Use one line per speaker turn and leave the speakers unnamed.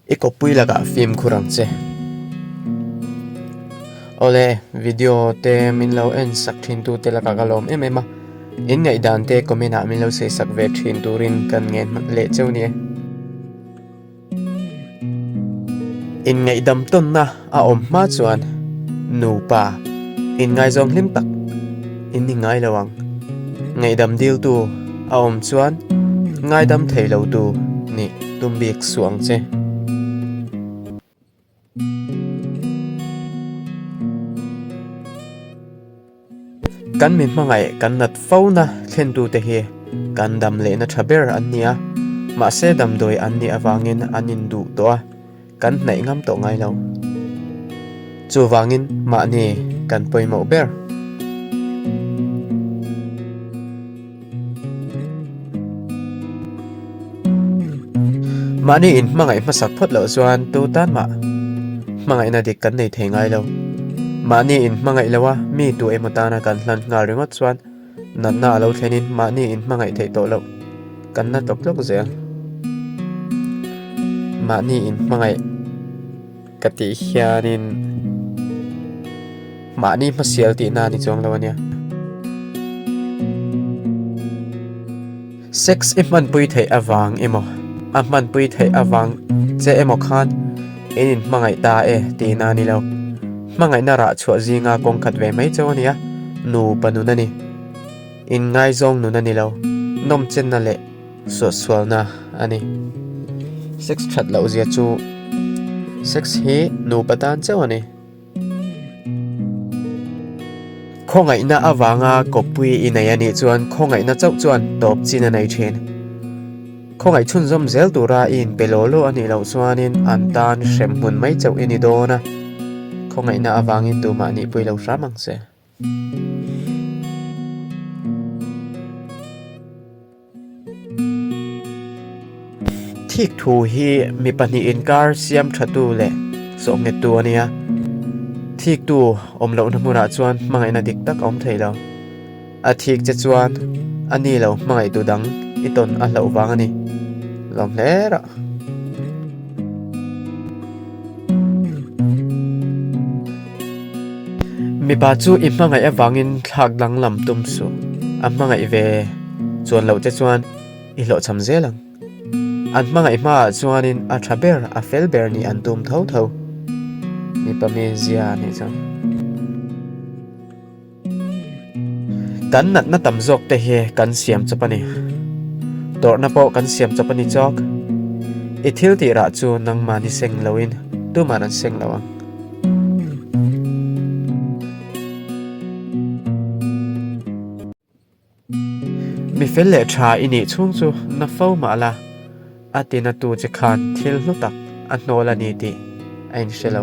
I kawppui lakah fimkhur ang che. Awle, video te min lo en sak thin tu te lakah ka lawm em em a. In ngaihdan te comment ah min lo sawi sak ve thin turin kan ngen hman leh cheu ni e. Inngaihdam tawnna a awm hma chuan nupa inngaizawng hlim tak in ni ngai lo ang. Ngaihdam diltu a awm chuan ngaidam thei lo tu nih tum bik suh ang che. Kan mi hmangaih kan nat fona thlentute hi kan dam lehna tha ber an ni a, mahse damdawi an nih avangin an induh tawh a, kan hnaih ngam tawh ngai lo. Chuvangin mahni kan pawimawh ber. Mahni in hmangaih hmasak phawt loh chuan tu tan mah hmangaihna dik kan nei thei ngai lo. Mahni in hmangaih loh a, mi tu emaw tana kan hlan nghal ringawt chuan natna a lo thlenin mahni in hmangaih theih tawh loh kan na tlawk tlawk zel. Mahni in hmangaih ka tih hianin mahni hmasial tihna a ni chuang lo a nia. Sex i hmanpui theih avang emaw, a hmanpui theih avang che emaw khan in inhmangaih ta e tihna a ni lo. Hmangaihna rah chhuah zinga kawng khat ve mai chauh a nia, nupa nun a ni. Inngaizawng nun a ni lo, nawmchenna leh suahsualna a ni. Sex that loh zia chu sex hi nupa tan chauh a ni. Khawngaihna avanga kawppui i nei a nih chuan khawngaihna chauh chuan tawp chin a nei thin. Khawngaih chhunzawm zel tura i inpe law law a nih loh chuanin an tan hrem hmun mai chauh i ni dawn a, khawngaihna avangin tumah nihpui lo hram ang che. Thik thu hi mi pahnih inkar siam thatu leh sawhnghettu a nia. Thiktu awm lohna hmunah chuan hmangaihna dik tak a awm thei lo. A thik che chuan a ni lo hmangaihtu dang i tawn a hlauh vang a ni. Lawm hle rawh. Mipa chu i hmangaih avangin thlak danglam tum suh. A hmangaih ve chuan loh te chuan i hlawhchham zel ang. An hmangaih hmaah chuanin a tha ber, a fel ber nih an tum tho tho. Mipa mizia a nih chuan. Kan natna tam zawk te hi kan siam chawp a ni. Tawrhna pawh kan siam chawp a ni chawk. I thil tih rah chu nangmah ni seng loin tuman an seng lo ang. Mi fel leh tha i nih chhung chu na fo mah la, a tina tu che khan thil hlu tak a hnawl a ni tih a inhre lo.